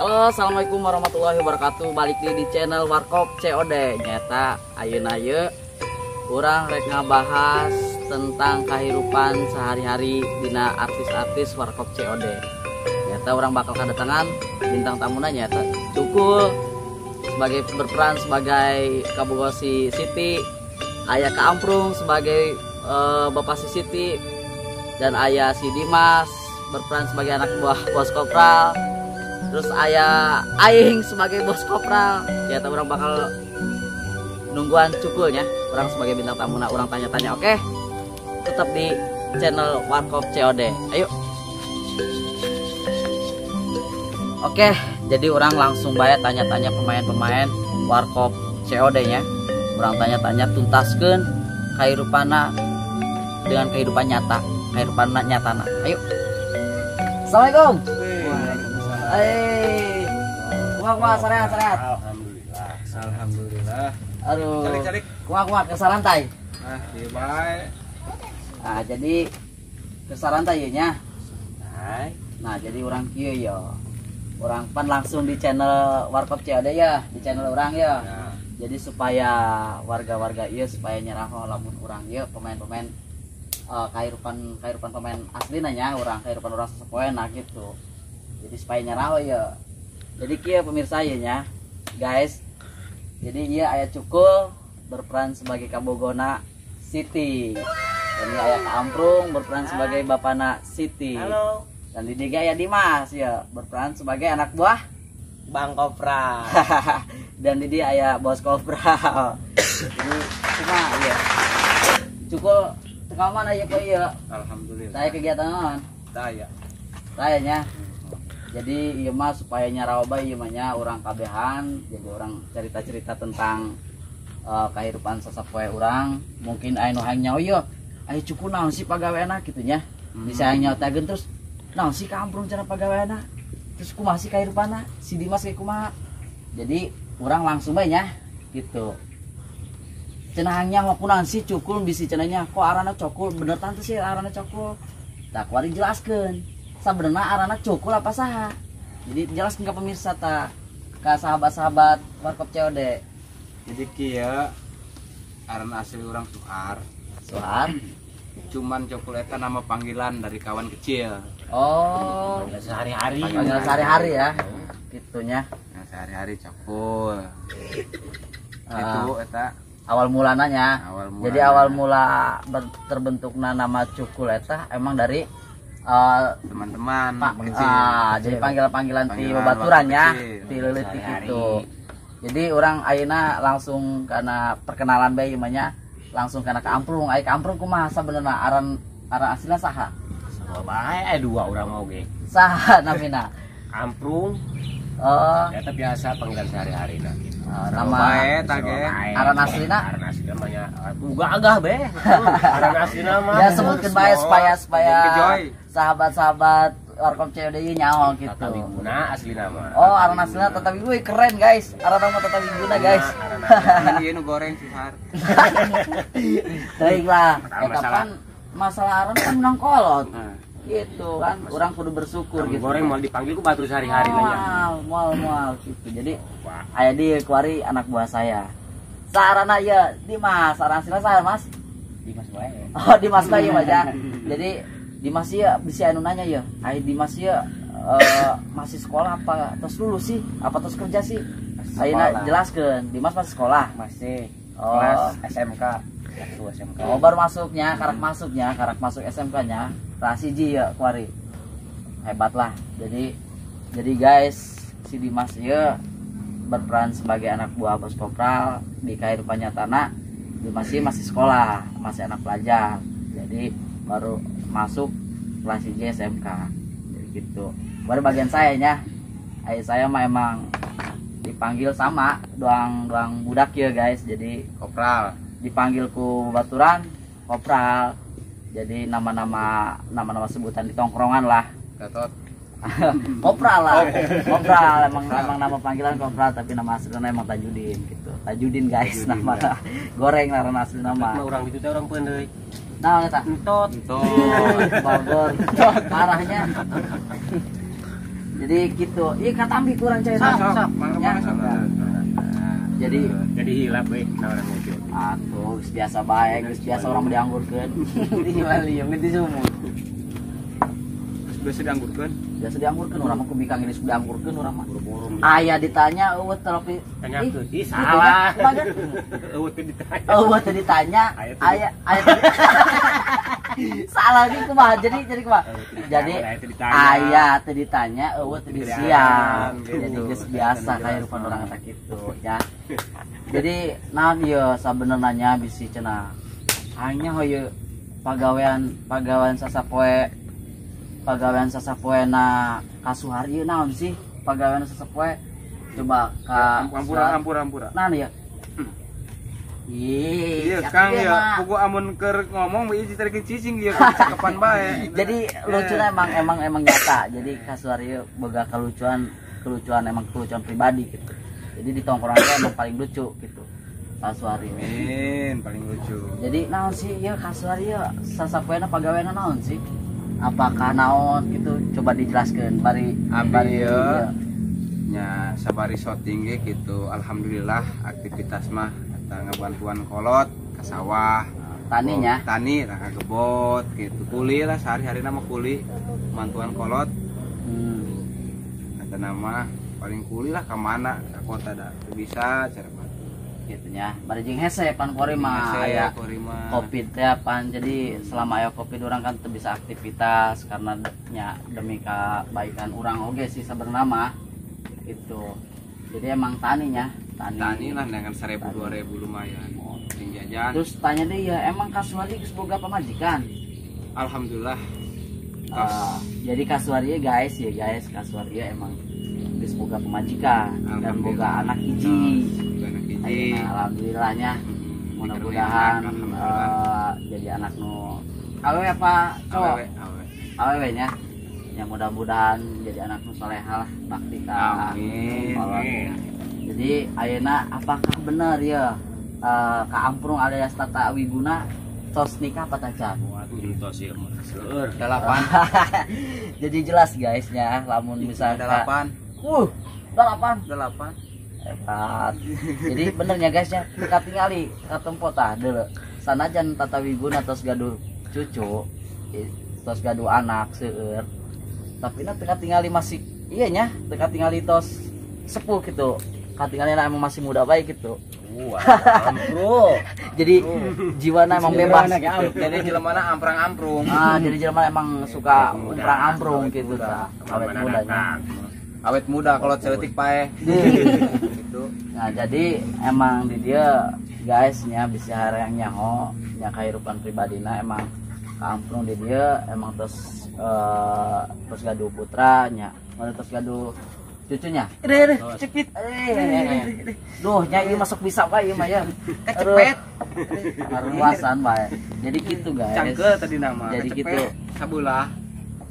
Halo, assalamualaikum warahmatullahi wabarakatuh. Balik di channel Warkop COD. Nyata ayeuna ieu urang rek ngabahas tentang kehidupan sehari-hari dina artis-artis Warkop COD. Nyata urang bakal kedatangan bintang tamuna, nyata Cukul sebagai berperan sebagai kabogoh si Siti, aya Kaamprung sebagai bapak si Siti, dan aya si Dimas berperan sebagai anak buah bos kopral. Terus aya aing sebagai bos kopral. Ya, urang bakal nungguan Cukulnya, urang sebagai bintang tamu, nah urang tanya-tanya. Oke, tetap di channel Warkop COD. Ayo. Oke, jadi urang langsung bayar tanya-tanya pemain-pemain Warkop COD nya. Urang tanya-tanya, tuntaskan kahirupana dengan kehidupan nyata, kehidupan nyatana. Ayo. Assalamualaikum. Waalaikumsalam. Hey. Kumaha, kumaha, sarehat, sarehat? Alhamdulillah. Alhamdulillah. Aduh. Calik calik. Kumaha, kumaha, ke sarantai? Ah, ieu bae. Nah, jadi ke sarantai ieu nya. Hai. Nah, jadi urang kieu ya. Urang pan langsung di channel Warkop COD ya, di channel urang ya. Ya. Jadi supaya warga-warga ieu supaya nyeraho lamun urang ieu pemain-pemain kehidupan kehidupan pemain asli nanya urang, kehidupan urang sapoe, nah gitu. Jadi supaya nyeraho ya. Jadi kieu pemirsa ieu nya, guys. Jadi ieu aya Cukul berperan sebagai kabogona Siti. Dan ieu aya Kaamprung berperan sebagai bapana Siti. Halo. Dan di dieu aya Dimas ya berperan sebagai anak buah Bang Kopra. Dan di dieu aya bos kopral. Jadi cuma ya Cukul teka mana ya kok iya? Alhamdulillah. Saya kegiatan naon? Daya. Sayanya. Jadi ieu mah supaya nyarawa bae ieu mah nya urang kabehan, jadi urang cerita-cerita tentang kehidupan sasapoe urang. Mungkin aya nu hayang nyaho ieu, aya Cukul naon sih pagaweana kitu nya. Bisa hayang nyaho teh, terus naon sih Kaamprung cara pagaweana? Terus kumaha sih kahirupanna? Si Dimas kayak kumaha? Jadi urang langsung bae nya gitu. Cenah hayang nyaho kunaon sih Cukul, bisi cenah nya kok arana Cukul, bener tante sih arana Cukul. Tah, kuari jelaskeun. Sabenerna arana Cukul apa saha? Jadi jelaskeun ke pemirsa ta, ke sahabat-sahabat Warkop COD. Jadi kieu, aran asli urang Suhar. Suhar. Cuman Cukul eta nama panggilan dari kawan kecil. Oh, Panggilan sehari-hari. Panggilan sehari-hari ya. Gitunya. Nah, sehari-hari Cukul. Ah. Itu eta awal mulananya. Awal mulana. Jadi awal mula terbentukna nama Cukul eta emang dari teman-teman Pak, kecil. Ah, jadi panggilan-panggilan ti Panggilan babaturan ya, waktu kecil. Ti leutik Sehari-hari. gitu. Jadi urang ayeuna langsung karena perkenalan bae ieu mah nya, langsung karena Kaamprung. Aya Kaamprung kumaha sabenerna aran aran aslinya saha? Sarua bae, aya dua urang mah oge. Saha namina? Amprung. Oh. Eta biasa panggilan sehari-hari nah gitu. Oh, Sarua nama bae ta Sarua ge. bae. Aran aslina? Aran aslina mah nya gagah be. Aran aslina mah. Ya sebutkeun bae supaya supaya Jadi kejoy. Sahabat-sahabat Warkop COD ieu nyaho gitu. Tata Wiguna asli nama. Oh, aran aslina Tata Wiguna. Wih, keren guys. Aran nama Tata Wiguna, guys. Aran aslina. Ini ieu nu goreng Suhar. Teuing lah. Masalah. Eta pan masalah aran kan menang kolot. Nah. Gitu kan, urang kudu bersyukur Kami gitu. goreng mau dipanggil ku batur sehari-hari lah ya. Moal, moal, moal gitu. Jadi Wah. Aya di kuari anak buah saya. Sarana ya Dimas, aran aslina saha, Mas? Dimas wae. Oh, Dimas bae Mas ya. Jadi Dimas ya bisa anu nanya ya. Aya Dimas ya masih sekolah apa terus lulus sih? Apa terus kerja sih? Ayeuna Sekolah. Jelaskeun, Dimas masih sekolah. Masih. Oh. Kelas SMK. Kelas 2 SMK. Oh, baru masuknya, karak masuknya, karak masuk SMK-nya. Kelas hiji ya kuari. Hebat lah. Jadi guys, si Dimas ya berperan sebagai anak buah bos kopral di kehidupan nyatana. Dimas ieu masih sekolah, masih anak pelajar. Jadi baru masuk kelas hiji SMK. Jadi gitu. Baru bagian saya nya. Ayah saya mah emang dipanggil sama doang doang budak ya guys. Jadi Kopral. Dipanggil ku baturan kopral. Jadi nama-nama sebutan di tongkrongan lah. Gatot. Kopral lah, kopral emang emang nama panggilan kopral, tapi nama aslinya emang Tajudin gitu. Tajudin guys. Tajudin, nama goreng nama asli nama. Mah urang itu teh urang peundeui. Nah, eta. Entot. Entot. Bogor. Parahnya. Jadi gitu. Ieu katambi kurang cai. Sok, mangga sok. Jadi hilap we orang lucu. Atuh geus biasa bae, geus biasa orang dianggurkeun. Tinggal lieu di sumur. Geus biasa dianggurkeun. Biasa dianggurkeun urang mah ku bikang ini sudah dianggurkeun urang mah. Aya ditanya eueuh tapi tanyakeun. Ih salah. Eueuh teu ditanya. Eueuh teu ditanya. Aya aya salah gitu kumaha jadi kumaha. Jadi aya teu ditanya eueuh teu disiang. Jadi geus biasa kahirupan urang eta kitu ya. Jadi naon ieu sabenerna nya bisi cenah. Hanya hoyeu pagawean sasapoe na kasuhari ieu naon sih? Pagawean sasapoe coba ka ampura. Naon ieu? Iya Kang ya, pugu amun keur ngomong ieu ditarik cicing ieu cakepan bae. Jadi lucuna emang nyata. Jadi kasuari ieu boga kelucuan emang kelucuan pribadi gitu. Jadi di tongkrongan teh emang paling lucu gitu. Kasuari. Amin, paling lucu. Jadi naon sih ieu kasuari ieu sasapoena pagaweana naon sih? Apakah naon gitu coba dijelaskeun bari abi ieu nya sabari syuting ge gitu. Alhamdulillah aktivitas mah ngabantuan kolot ke sawah taninya tani lah kebot gitu kuli lah sehari-hari nama kuli mantuan kolot kata nama paling kuli lah kemana ke kota dah bisa cara bantu gitu nya bari jeung hese pan kori mah aya covid teh pan jadi selama aya covid urang kan teu bisa aktivitas karena nya demi kebaikan urang oge sih sabenerna mah gitu. Jadi emang taninya tani lah dengan 1.000 2.000 lumayan. Sing jajan. Terus tanya deh ya, emang kasuari geus boga pamajikan? Alhamdulillah. Jadi kasuari guys ya guys, kasuari emang geus boga pamajikan dan boga anak hiji. Boga anak hiji. Alhamdulillahnya. Mudah-mudahan jadi anak nu awewe apa cowok? Awewe. Awewe nya. Ya mudah-mudahan jadi anak nu soleha lah, bakti ka. Amin. Jadi ayeuna apakah benar ya Ka Amprung alias Tata Wiguna tos nikah apa tacan? Waduh tos ieu mah seueur 8. Jadi jelas guys ya, lamun misalkan 8. 8. 8. Hebat. Jadi benernya guys ya, katingali katempo tah deuleu. Sanajan Tata Wiguna tos gaduh cucu, tos gaduh anak seueur. Tapi na teu katingali masih iya nya, teu katingali tos sepuh gitu. Katingali emang masih muda baik gitu. Wah, bro. Jadi jiwana emang bebas gitu. Jadi jelemana amprang-amprung. Ah, jadi jelema emang suka amprang-amprung gitu tah. Awet mudanya. Awet muda kalau ceutik paeh. Gitu. Nah, jadi emang di dia guys nya bisa harang nyaho nya kahirupan pribadina emang kaamprung di dia emang terus terus gaduh putra nya, terus gaduh cucunya. Cepit. Duh, nya ieu masuk bisa bae ieu mah ya. Kecepet. Luasan bae. Jadi gitu guys. Cangkeul tadi nama. Jadi gitu. Sabelah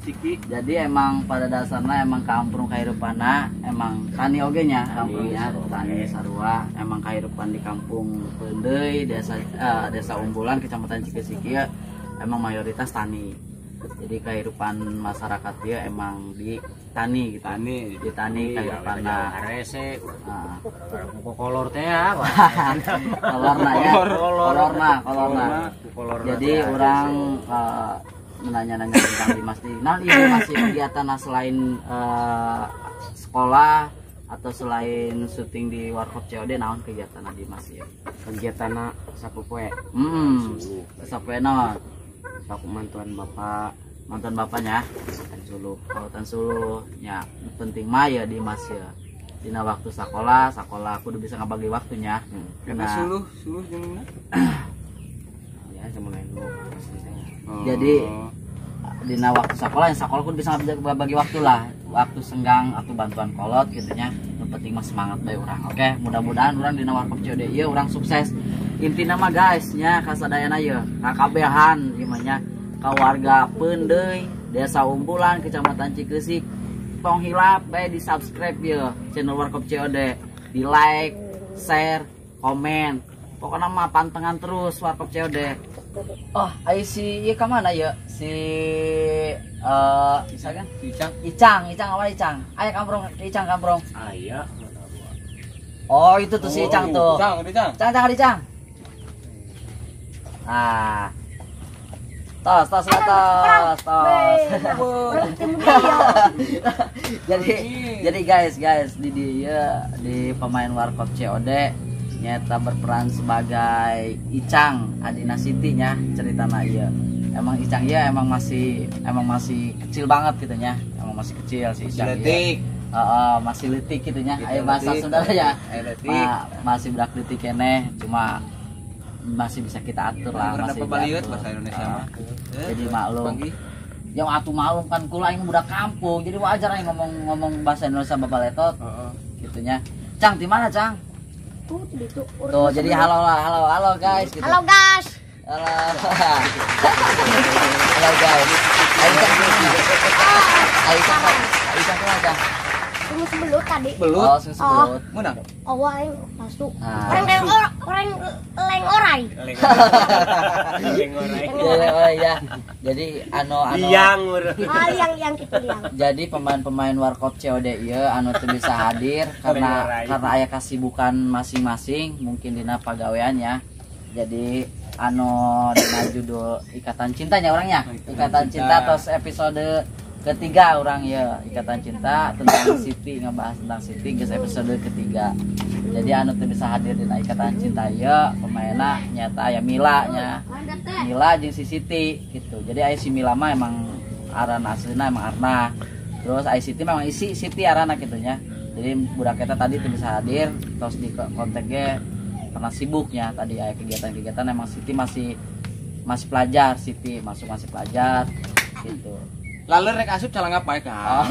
siki. Jadi emang pada dasarnya emang kampung kahirupanna emang tani oge nya kampungnya, tani sarua emang kahirupan di kampung Peundeuy, desa Umbulan, Kecamatan Cikeusik ieu emang mayoritas tani. Jadi kehidupan masyarakat dia emang di tani gitu. Tani, di tani kehidupan rese. Kolor teh ya. Kolorna ya. Kolorna. Jadi orang menanya-nanya tentang Dimas nih. Nah, ini masih kegiatan selain sekolah atau selain syuting di Warkop COD naon kegiatan Dimas ya? Kegiatan sapopoe. Sapoe naon? Aku mantuan bapak, mantuan bapaknya tan suluh. Oh, tan suluh ya. Penting mah ya Dimas ya. Dina waktu sekolah aku udah bisa ngabagi waktunya. Nah, suluh jeung ya sama lain. Jadi dina waktu sekolah yang sekolah pun bisa bagi waktu lah, waktu senggang atau bantuan kolot gitu nya. Yang penting mah semangat bae urang. Oke, mudah-mudahan urang dina Warkop COD ieu urang sukses. Intina mah guys nya kasadayana ieu kakabehan ieu mah nya ka warga Peundeuy, Desa Umbulan, Kecamatan Cikeusik. Tong hilap bae di subscribe ieu channel Warkop COD, di like, share, komen. Pokoknya mah pantengan terus Warkop COD. Oh, ayo si ieu ka mana ieu? Si misalkan Si Icang. Icang, Icang apa Icang? Ayo kamprong, Icang kamprong. Aya. Oh, itu tuh si Icang tuh. Icang, Icang. Cang, cang, Icang. Ah. Tos, tos, tos, tos. Jadi guys, guys, di dia di pemain Warkop COD nyata berperan sebagai Icang adina Siti nya ceritana ieu. Emang Icang ya emang masih kecil banget gitu nya. Emang masih kecil si Icang. Ieu. Leutik. Heeh, masih leutik gitu nya. Gitu, Ayo bahasa leutik. Sunda ya. Ayo leutik. Masih budak leutik keneh, cuma masih bisa kita atur lah, masih Berapa baliut diatur. Bahasa Indonesia mah. Jadi maklum. Panggi. Yang atuh maklum kan kula aing budak kampung, jadi wajar aing ngomong-ngomong bahasa Indonesia babaletot Heeh. gitunya. Cang, di mana, Cang? Tuh, itu. Tuh, jadi halo lah, halo, halo guys gitu. Halo guys. Halo. Halo guys. Ayo Cang, ayo Cang, ayo Cang kemana, Cang? Tunggu sebelut tadi. Belut. Oh, sing sebelut. Menang. Oh, aing masuk. Ah. Orang leng orang leng orai. Leng orai. Iya, oh, iya. Jadi anu anu Liang urang. Ah, liang liang gitu liang. Jadi pemain-pemain Warkop COD ieu anu teu bisa hadir karena Orai. karena aya kasibukan masing-masing, mungkin dina pagawean ya. Jadi anu dina judul Ikatan Cintanya orangnya. Ikatan Cinta tos episode ketiga orang ya, Ikatan Cinta tentang Siti, ngebahas tentang Siti geus episode ketiga. Jadi anu teu bisa hadir dina Ikatan Cinta ieu pemainna nyata aya Mila nya. Mila jeung si Siti gitu. Jadi aya si Mila mah emang aran aslina emang Arna. Terus aya Siti memang isi Siti arana gitu nya. Jadi budak eta tadi teu bisa hadir, terus di kontak ge karena sibuknya tadi aya kegiatan-kegiatan, emang Siti masih masih pelajar, Siti masuk masih pelajar gitu. Lalu rek asup calangap bae Oh. ka.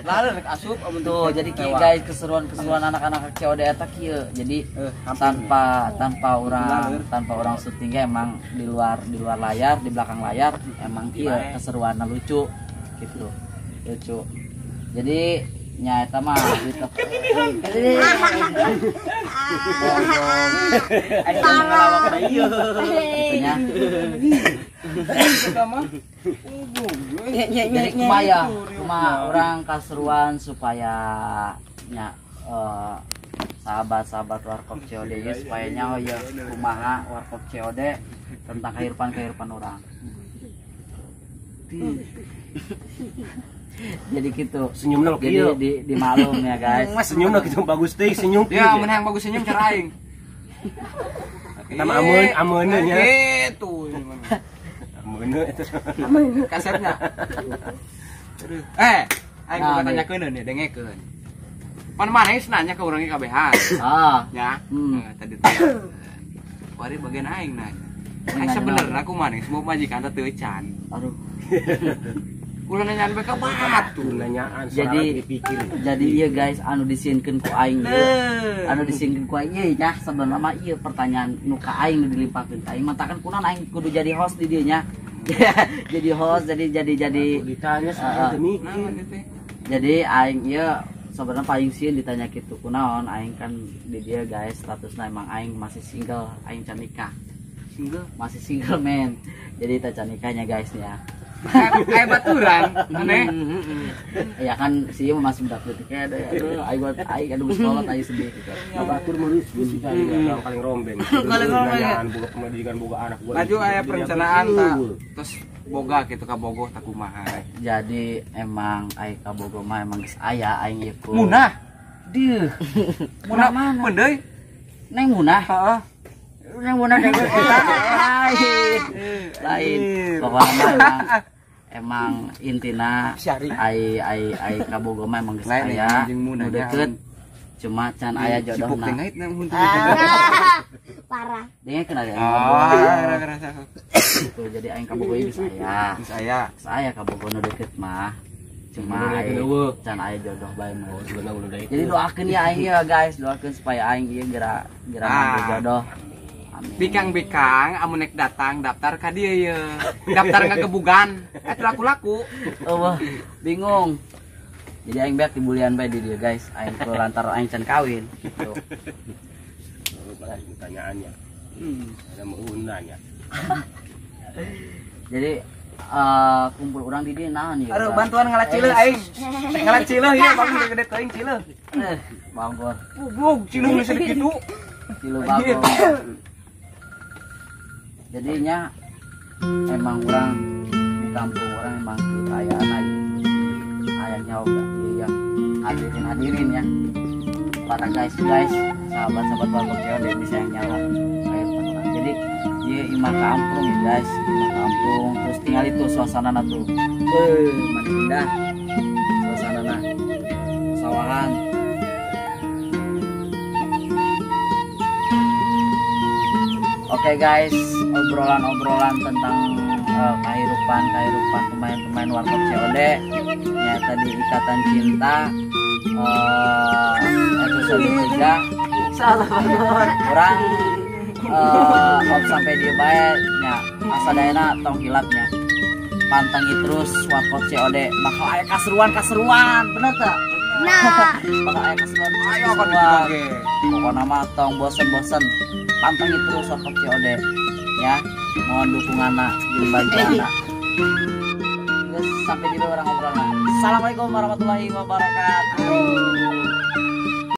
Lalu rek asup amun Tuh, jadi kieu guys keseruan-keseruan anak-anak COD eta kieu. Jadi Eh, tanpa tanpa orang tanpa orang syutingnya emang di luar layar, di belakang layar emang kieu keseruannya lucu gitu. Lucu. Jadi nya eta mah gitu. Parah. Gitu nya. Eta mah. Jadi kumaha ya? Kumaha orang keseruan supaya nya sahabat-sahabat Warkop COD ieu supaya nyaho ya kumaha Warkop COD tentang kehidupan-kehidupan orang. Jadi gitu. Senyumna Jadi kieu. di maklum ya guys. Mas senyumna kitu bagus teh senyum kieu. Ya, mun yang bagus senyum cara aing. Eta mah ameun ameun nya. Gitu. Ameun eta. Kasepnya. Eh, aing Nah, boga nih. tanyakeun nih, dengekeun. Pan maneh geus nanya ke urang kabehan. Ah, Ya. Hmm. Nah, tadi teh. Kuari bagian aing nanya. Aing Nanya sebenarnya aku maneh semua majikan teh teu can. Aduh. Ulah nanyaan bae ka batu. Nanyaan Jadi- dipikir. Jadi iya guys, anu disieunkeun ku aing ieu. Eh. Anu disieunkeun ku aing ieu nya sebenarnya mah ieu pertanyaan nu ka aing nu dilimpahkeun ka aing. Matakan kunaon aing kudu jadi host di dieu nya. Jadi host jadi Ditanya Ah. saya teu mikir. Naon ieu teh? Jadi aing ieu sebenarnya paling sieun ditanya gitu kunaon aing kan di dia guys statusnya emang aing masih single, aing can nikah. Single. Masih single man. Jadi teu can nikahnya guys ya. Kayak baturan, aneh. Ya kan si ieu masih budak leutik ada aduh aing buat aing aduh geus kolot aing sedih gitu. Batur meulus geus kita paling rombeng. Paling rombeng, ya. Nanyaan boga pemajikan boga anak gua. Laju aya perencanaan tak terus boga gitu ka Bogo tak kumaha. Jadi emang aing ka Bogo mah emang geus aya aing ieu ku. Munah, Deuh. munah mana? Deui. Neng munah. Heeh. Neng munah kayak lain. Lain. Pokoknya mah emang intina Syari. ai ai ai ka Bogo mah emang geus Lain aya. jeung munah Nu deket. Cuma can aya Sipuk jodohna. teh ngait na huntu. Ah, parah. Dengekeun aya Oh, ngobrol. gara-gara. Gitu, jadi aing ka Bogo ieu geus aya. Geus aya. Geus aya ka Bogo nu deket mah. Cuma Nu aing eueuh. can aya jodoh bae mah. Oh, sebenarnya udah daek. Jadi doakeun ya aing ya guys, doakeun supaya aing ieu gera gera Ah. ngambil jodoh. Amin. Bikang-bikang amun nek datang daftar ka dieu ye. Daftar ngagebugan. Eh laku-laku. Oh, wah, bingung. Jadi aing beak dibulian bae di dieu guys. Aing ku lantaran aing can kawin gitu. Pertanyaannya. Hmm. Ada mau nanya. Jadi kumpul urang di dieu naon ieu? Aduh, bantuan ngalah cileuh aing. Ngalah cileuh ieu bang gede teuing cileuh. Bangor. Goblok, cileuh geus kitu. Cileuh bagong. Jadinya emang urang di kampung urang emang kekayaan aja. Ayahnya oga iya hadirin ya. Para guys, sahabat-sahabat Warkop COD bisa yang nyawa kayak orang. Jadi dia imah kampung ya guys, imah kampung. Terus tinggal itu suasana tuh, mana indah suasana sawahan. Oke guys, obrolan-obrolan tentang kehidupan pemain-pemain Warkop COD nyata di Ikatan Cinta episode 3. Salah banget. Orang op sampai dia bae nya asadayana tong hilapnya. Pantangi terus Warkop COD bakal aya kaseruan-kaseruan, bener teu? Nah, bakal aya kaseruan. Ayo kan pokokna mah tong bosen-bosen. Pantangi terus Warkop COD ya. Mohon dukunganna jeung bantuanna. Geus sampai di orang ngobrolna. Assalamualaikum warahmatullahi wabarakatuh.